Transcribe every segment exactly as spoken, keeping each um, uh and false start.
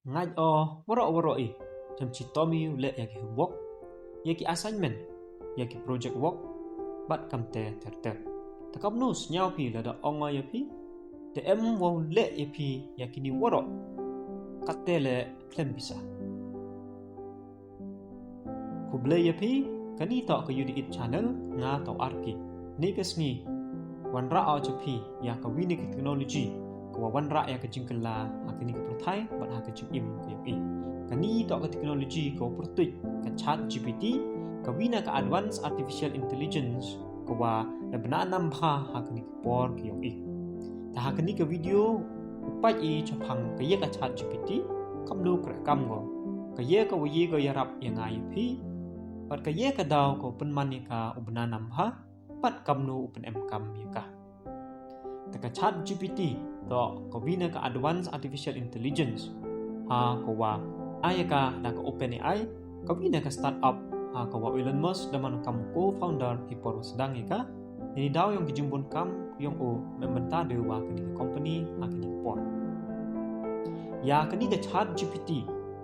Ngait o waroh waroh i, chem chitom i u leh ya ki homework, ya ki assignment, ya ki project work, bad kamte ter ter. Te kamnu sñiaw phi lada ong o ya phi, te em wow leh ya phi ya kini waroh, katte le khlem pisa. Khublei ya phi, kani toh ka U D It channel, nga toh Arki. Ni ka sngi, wanrah o cha phi ya ka wi na ki technology ka wa wanrah ya ka jingkylla ha kani ka pyrthai bad ha ka jingim ka yong i. Kani toh ka technology ka wa pyrtuit ka Chat G P T, ka wi na ka advanced artificial intelligence ka wa da bna nam bha ha kani ka por ka yong i. Te ha kani ka video u pait i chaphang ka ya ka Chat G P T, kamnu kreh kam ko, ka ya ka wa ya ka yarap ya nga ya phi, bad ka ya ka daw ka u pynman ya ka u bna nam bha, bad kamnu u pynemkam ya ka. Te ka Chat G P T toh ka wi na ka advanced artificial intelligence, ha ka wa ai ya ka da ka OpenAI, ka wi na ka startup ha ka wa Elon Musk da man kam u co-founder hi por wa sdang ya ka. Ini daw yong ki jingbun kam yong u, mem bynta de wa kani ka company ha kani ka por. Ya kani ka Chat G P T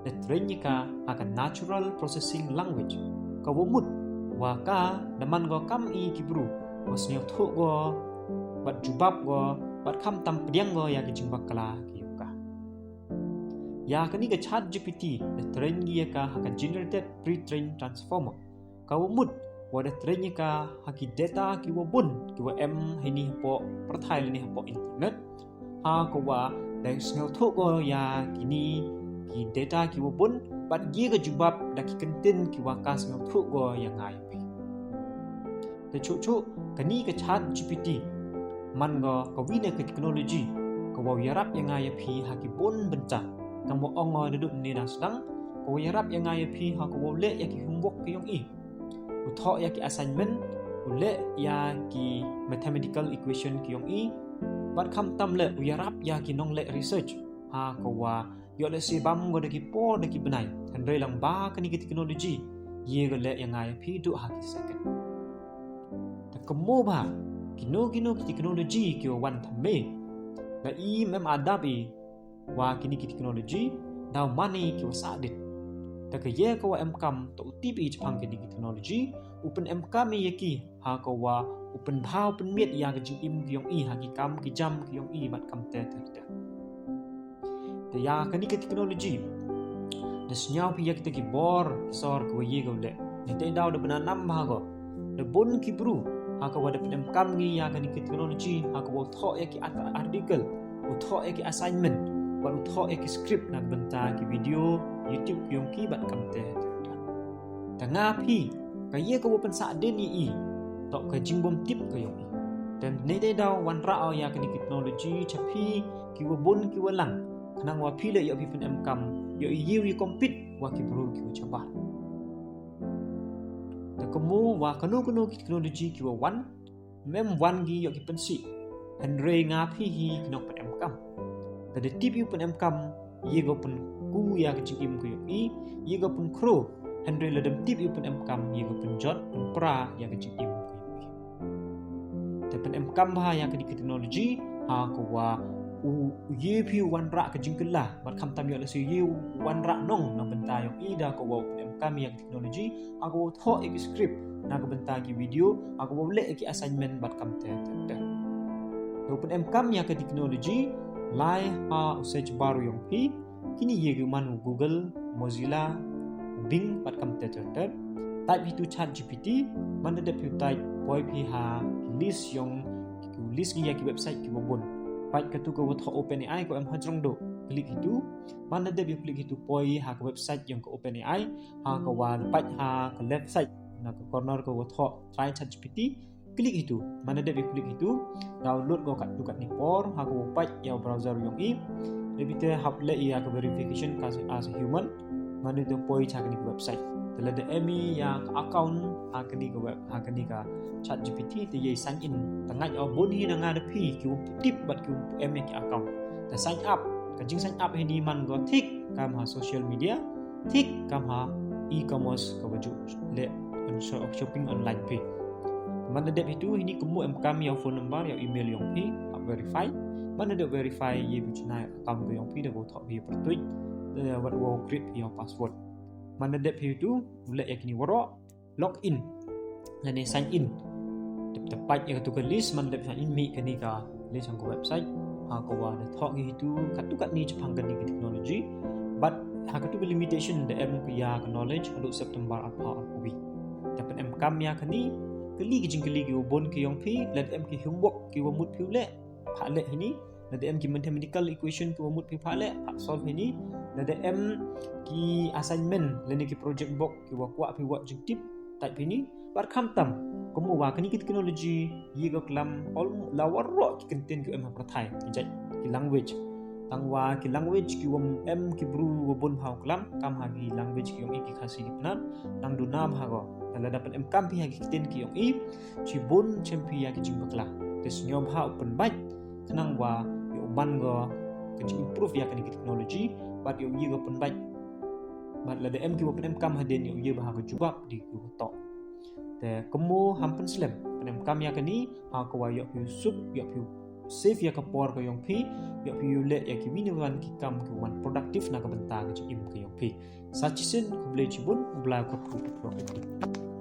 da train ya ka ha ka natural processing language, ka wa mut wa ka da man ko kam i ki bru, wa sñiawthuh ko, bad jubab ko, bad khamtam pdiang ko ya ki jingbakla ki yong ka. Ya kani ka Chat G P T da train ya ka ha ka generated pre-trained transformer, ka wa mut wa da train ya ka ha ki data ki wa bun ki wa em hini hapoh pyrthai lane hapoh internet, ha ka wa da sñiawthuh ko ya kini ki data ki wa bun, bad ya ka jubab da ki kyntien ki wa ka sñiawthuh ko ya nga ya phi. Te chuh chuh, kani ka Chat G P T man ko ka wi na ka technology ka wa yarap ya nga ya phi ha ki bun bynta. Kam wa ong o da duk ni da sdang, ka wa yarap ya nga ya phi ha ka wa leh ya ki homework ki yong i, u thoh ya ki assignment, u leh ya ki mathematical equation ki yong i, bad khamtam le u yarap ya ki nongleh research, ha ka wa yoh le si bam ko da ki por da ki bnai, hynrei lang ba kani ka technology ya ka leh ya nga ya phi du ha ki second. Te kamnu bha, kino kino ki technology ki wa wan thymme, da i mem adap i wa kini ki technology daw man i ki wa sahdit. Te ka ya ka wa emkam toh u tip i chaphang kini ki technology, u pynemkam i ya ki ha ka wa u pynbha u pynmiat ya ka jingim ki yong i, ha ki kam ki jam ki yong i bad kamte ter ter. Te ya kani ka technology da sñiaw phi ya kita ki bor ki sor ka wa ya ka u leh. Ni te daw da bna nam bha ko, da bun ki bru ha ka wa da pynemkam ngi ya kani ka technology, ha ka wa u thoh ya ki at-, article, u thoh ya ki assignment, bad u thoh ya ki script na ka bynta ki video YouTube ki yong ki bad kamte ter ter. Te nga phi, ka ya ka wa pynsahdien ya i toh ka jingbym tip ka yong i. Te ni te daw wanrah o ya kani ka technology cha phi ki wa bun ki wa lang, khnang wa phi le yoh phi pynemkam, yoh i ya u compete wa ki bru ki wa chabar. Te kamnu wa kano kano ki technology ki wa wan, mem wan ki yoh ki pynsih, hynrei nga phi hi ki nongpynemkam. Te da tip i u pynemkam, ya ka pynku ya ka jingim ka yong i, ya ka pynkhroo, hynrei la dam tip i u pynemkam, ya ka pynjot pynpra ya ka jingim ka yong i. Te pynemkam bha ya kani ka technology ha ka wa u, u ya phi u wanrah ka jingkylla, bad khamtam yoh le si ya u wanrah nong na bynta yong i da ka wa u pynemkam ya ka technology, ha ka wa u thoh ya ki script na ka bynta ki video, ha ka wa u leh ya ki assignment bad kamte ter ter. Te u pynemkam ya ka technology, lai ha u search bar yong phi, kini ya ki man u Google, Mozilla, Bing bad kamte ter ter. Type hi tu Chat G P T, man da dep hi u type, poi phi ha ki list yong, ki list ki ya ki website ki wa bun. Pait ka tu ka wa thoh OpenAI ka em hajrong do. Click hi tu, man da dep hi u click hi tu poi ha ka website yong ka OpenAI, ha ka wa pait ha ka left side na ka corner ka wa thoh Try Chat G P T. Click hi tu, man da dep i click hi tu, download ko kat tu kat ni por, ha ka wa pait ya u browser yong i. Dep i te hap le ya ka verification ka as a human, man da dep poi cha kani ka website. Te la da em i ya ka account ha kani ka web, ha kani ka Chat G P T, te ya i sign in. Te ngait o bun hi na nga da phi ki wa tip bad ki wa em ya ki account. Te sign up, ka jing sign up hi ni man ko thik kam ha social media, thik kam ha e-commerce ka wa ju le on sho-, shopping online phi. Man da dep hi tu hi ni, kamnu emkam ya u phone number, ya u email yong phi, hap verify. Man da dep verify, ya i bu chna account ka yong phi da ko thoh phi pyrtuit. eh, wat wow create ya password. Man da dep hi tu, u leh ya kini waroh, log in lane sign in. Tep tep pat ya katu ka list, man dep sign in, mih kani ka list ha ka website. Ha ka wa da thoh ki hi tu katu katni chaphang kani ka technology. But ha katu ka limitation da em ki ya ka knowledge haduh September arphaw arphaw wi. Tep em kam ya kani, kali ki jingkali ki wa bun ki yong phi, lada em ki homework ki wa mut phi u leh, phah leh hini. Lada em ki mathematical equation ki wa mut phi phah leh, phah solve hini. Lada em ki assignment lane ki project work ki wa kwah phi wa jingtip, type hini. Bad khamtam, kumwa kani ki technology, ya ka klam, all, la waroh ki kyntien ki em ha pyrthai, ki jait, ki language. Tangwa ki language ki wa em ki bru wa bun bha u klam, kam ha ki language ki yong i ki Khasi ki Pnar, nang duna bha ko. Lada pyn em kam phi ha ki kyntien ki yong i, chibun chem phi ya ki jingbakla. Te sngewbha u pynbait, khnang wa yow man ko ka jing improve ya kani ki technology, bad yow ya ko pynbait. Bad lada em ki wa pyn em kam hadien, yow ya bha ka jubab di ki wa toh. Te kumwa ham pynslem, pyn em kam ya kani, ha ka wa yow phi u suk, yow phi u save ya ka por ka yong phi, yow phi u leh ya ki wi ni wan ki kam ki wan productive na ka bynta ka jingim ka yong phi. Sa chisien, khublei chibun, u Blai u kyrkhu u kyrkhu.